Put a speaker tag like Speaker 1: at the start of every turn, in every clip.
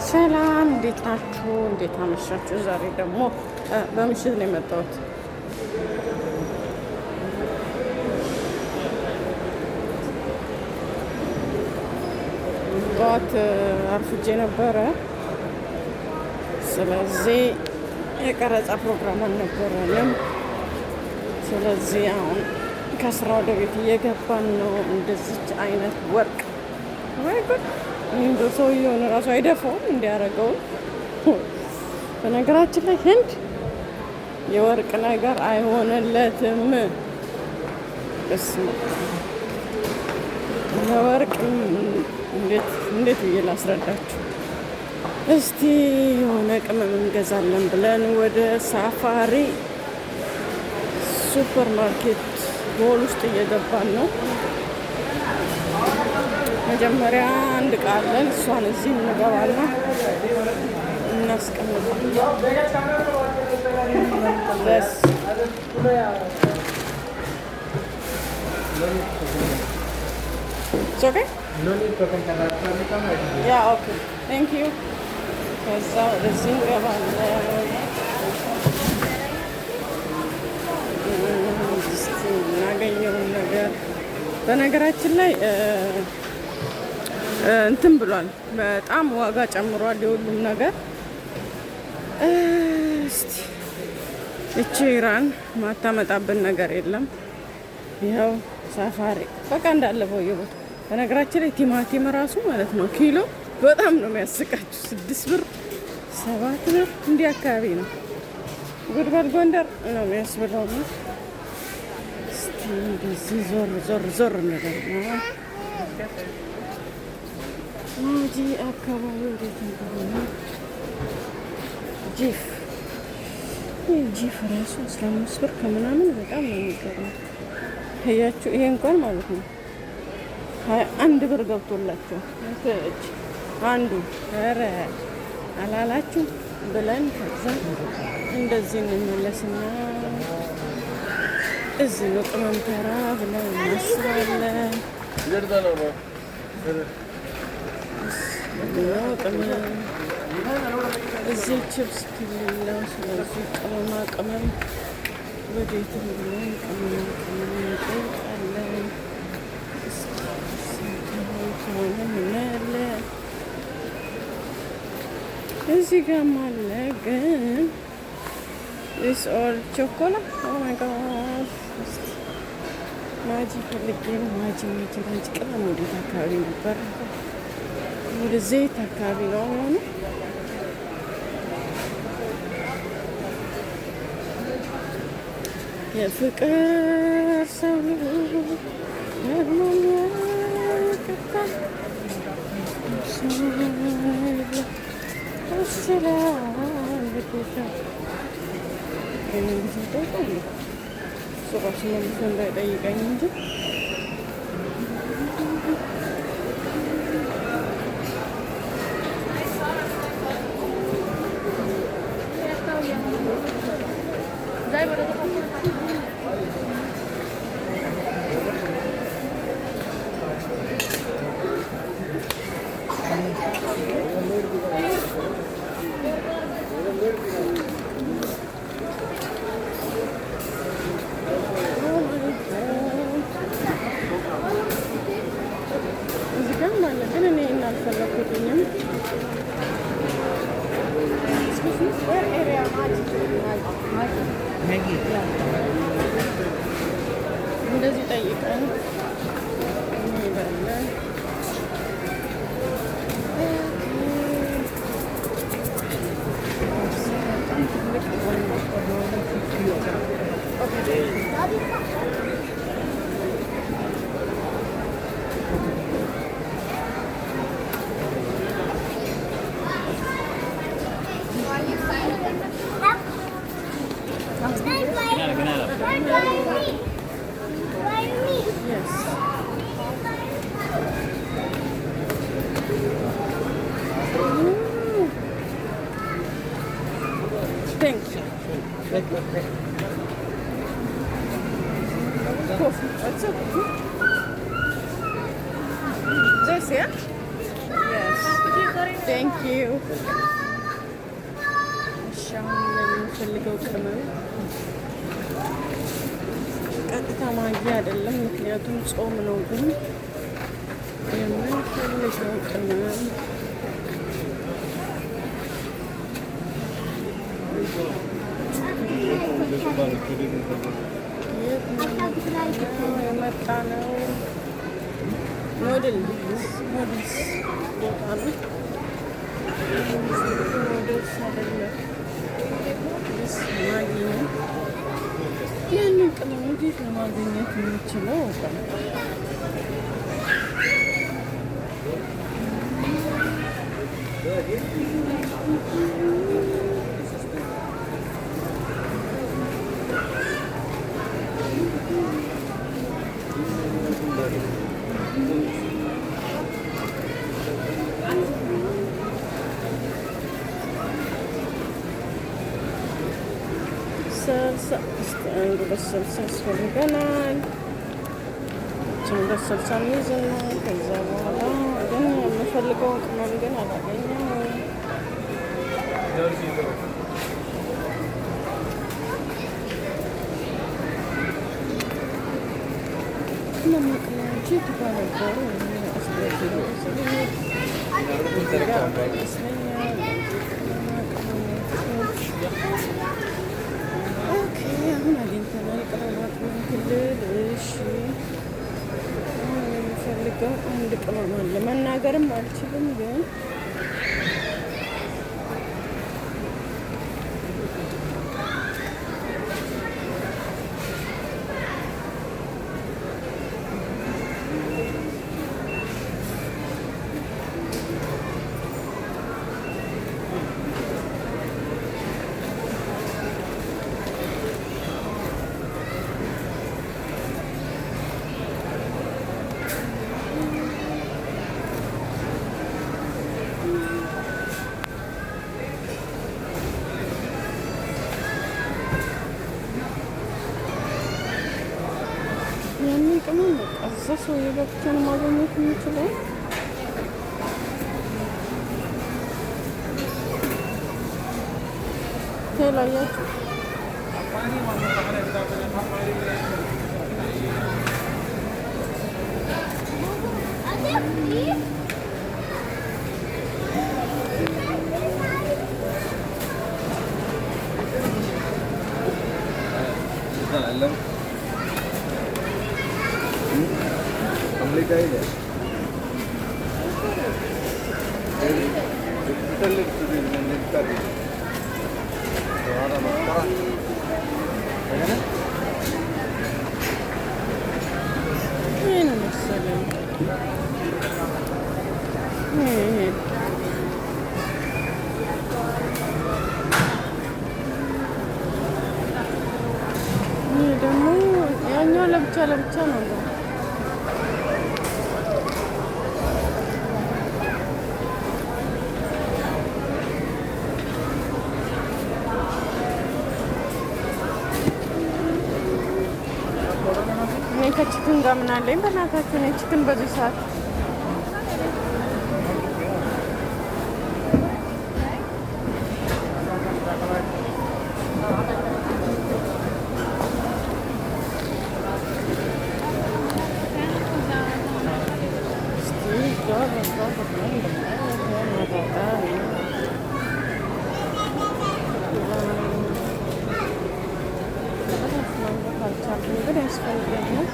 Speaker 1: ሰላም እንዴት ናችሁ? እንዴት አመሻችሁ? ዛሬ ደግሞ በምሽት ነው የመጣሁት። ጠዋት አርፍጄ ነበረ። ስለዚህ የቀረጻ ፕሮግራም አልነበረንም። ስለዚህ አሁን ከስራ ወደ ቤት እየገባን ነው። እንደዚች አይነት ወርቅ ወይ ጉድ! እንደው ሰውየውን እራሱ አይደፋውም እንዲያደርገውን። በነገራችን ላይ ህንድ የወርቅ ነገር አይሆንለትም። በስመ አብ ለወርቅ እንዴት እንዴት ብዬ ላስረዳችሁ? እስቲ የሆነ ቅመም እንገዛለን ብለን ወደ ሳፋሪ ሱፐር ማርኬት ሞል ውስጥ እየገባን ነው። መጀመሪያ አንድ እቃ አለን። እሷን እዚህ እንገባና እናስቀምጣለን። በስ It's okay?
Speaker 2: No need token come.
Speaker 1: Yeah, okay. Thank you. ከዛ ወደዚህ እንገባለን። እስቲ የምናገኘውን ነገር። በነገራችን ላይ እንትን ብሏል፣ በጣም ዋጋ ጨምሯል የሁሉም ነገር። እስቲ እቺ ኢራን ማታመጣብን ነገር የለም። ይኸው ሳፋሪ በቃ እንዳለ በየቦታው። በነገራችን ላይ ቲማቲም ራሱ ማለት ነው ኪሎ በጣም ነው የሚያስቃችሁ። 6 ብር፣ 7 ብር እንዲህ አካባቢ ነው። ጉድጓድ ጎንደር ነው የሚያስብለው። ነው እስቲ እንደዚህ ዞር ዞር ዞር እንበል። ማጂ አካባቢ ወዴት እንደሆነ። ጂፍ፣ ይህ ጂፍ ራሱ 15 ብር ከምናምን፣ በጣም ነው የሚገርመው። እያችሁ ይሄ እንኳን ማለት ነው 21 ብር ገብቶላቸው እጅ አንዱ። ኧረ አላላችሁ ብለን ከዛ እንደዚህ እንመለስና እዚህ ነው ቅመም ተራ ብለን እናስባለን። ነው ቅመም፣ እዚህ ችፕስ ክልል ነው። ስለዚህ ቅመማ ቅመም ወዴትም ብለን ቅመማ ቅመም እንጠይቃለን። እስኪ ከሆነ እናያለን። እዚህ ጋርም አለ ግን this all ቾኮላ። Oh my God! እስኪ ማጂ ፈልጌ ነው። ማጂ፣ ማጂ፣ ማጂ ቅመም ወዴት አካባቢ ነበር? ወደ ዘይት አካባቢ ነው የሚሆነው። የፍቅር ሰው ደግሞ ይቅርታ ጌታ ጊዜ ጠይቃለሁ። እሱ ራሱ መልሶ እንዳይጠይቀኝ እንጂ። Oh my God. እዚህ ጋርም አለ ግን እኔ አልፈለኩትኝም። Excuse me, where area Maggi? Maggi.
Speaker 2: Maggi.
Speaker 1: እንደዚህ ጠይቀን እንሄዳለን። Okay። በጣም ትልቅ okay። Yes. Thank you. Coffee. What's up? This, yeah? Yes. Thank you። እሺ አሁን የምንፈልገው ቅመም ቀጥታ ማጊ አይደለም፣ ምክንያቱም ጾም ነው። ግን የምንፈልገው ቅመም የት ነው የመጣ ነው? Noodles ቦታ ነው። Noodles አይደለም፣ ማጊ ነው። ያንን ቅመም እንዴት ነው ማግኘት የምችለው? ሰልሳ እስኪ አንድ ሁለት ሰልሳ ያስፈልገናል። ሁለት ሰልሳ እንይዝና ከዛ በኋላ ግን የምፈልገውን ቅመም ግን አላገኘሁም። ቅመማ ቅመሞች የቱ ጋር ነበሩ? ይመስለኛል ቅመማ ቅመሞቹ። Okay፣ አሁን አግኝተናል። ቅመማ ቅመም ክልል። እሺ፣ አሁን የምፈልገው አንድ ቅመም አለ። መናገርም አልችልም ግን ያንን ቅመም በቃ እዛ ሰውዬ ጋር ብቻ ነው ማግኘት የምችለው። ተላያችሁ።
Speaker 2: എല്ലാം കംപ്ലീറ്റ് ആയില്ലേ? എങ്ങനെ?
Speaker 1: ይሄ ነው መሰለኝ። ይሄ ይሄ ደግሞ ያኛው ለብቻ ለብቻ ነው እንደው። እኔ ከ chicken ጋር ምን አለኝ? በእናታችሁ እኔ chicken በዚህ ሰዓት። እስቲ ዞር ዞር ብለን ደግሞ አጋጣሚ ማግኘት አልቻልኩም፣ ግን ያስፈልገኛል።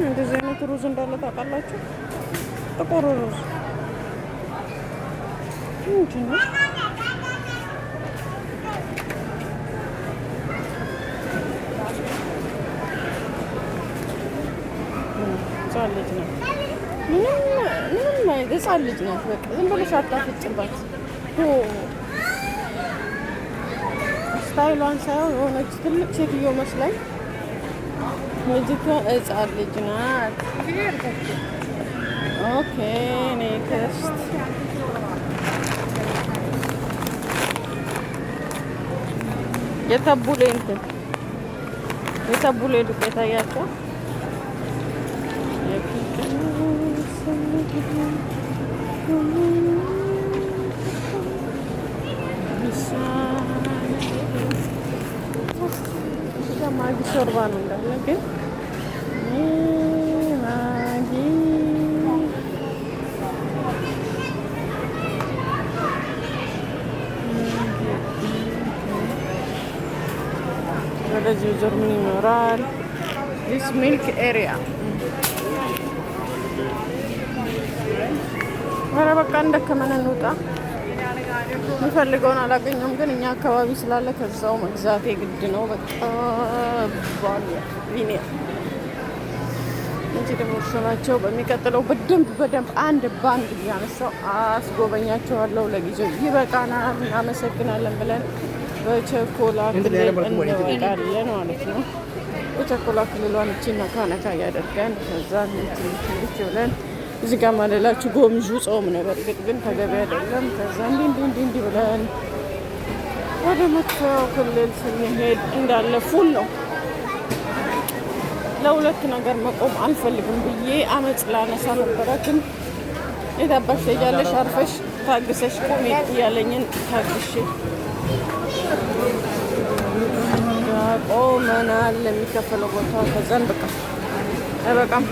Speaker 1: እንደዚህ አይነት ሩዝ እንዳለ ታውቃላችሁ? ጥቁር ሩዝ ምንድን ነው? ህፃን ልጅ ናት። ምንም ምንም ህፃን ልጅ ናት። በቃ ዝም ብለሽ አታፍጭባት። Style ሏን ሳይሆን የሆነች ትልቅ ሴትዮ መስላኝ ልጅቷ ህፃን ልጅ ናት። Okay, next. የተቡሌ እንትን የተቡሌ ዱቄት አያቸው። ማጊ ሾርባ ነው እንዳለ፣ ግን ማጊ ወደዚህ ዞር ምን ይኖራል? This milk area። ኧረ በቃ እንደከመን እንውጣ። የሚፈልገውን አላገኘውም፣ ግን እኛ አካባቢ ስላለ ከዛው መግዛቴ ግድ ነው። በቃ ሊኒያ እንጂ ደግሞ ናቸው። በሚቀጥለው በደንብ በደንብ አንድ ባንድ እያነሳው አስጎበኛቸዋለሁ። ለጊዜው ይበቃናል፣ እናመሰግናለን ብለን በቸኮላ ክልል እንወጣለን ማለት ነው። በቸኮላ ክልሏን እቺ ነካ ነካ እያደርገን ከዛ እንትን ብለን እዚህ ጋር ማለላችሁ ጎምዡ ጾም ነው። በእርግጥ ግን ተገቢ አይደለም። ከዛ እንዲህ እንዲህ እንዲህ እንዲህ ብለን ወደ መክፈያው ክልል ስንሄድ እንዳለ full ነው። ለሁለት ነገር መቆም አልፈልግም ብዬ አመፅ ላነሳ ነበረ፣ ግን የታባሽ ትሄጃለሽ፣ አርፈሽ ታግሰሽ ቁሚ እያለኝን ታግሼ ቆመናል። የሚከፈለው ቦታ ከዛን በቃ አይበቃም።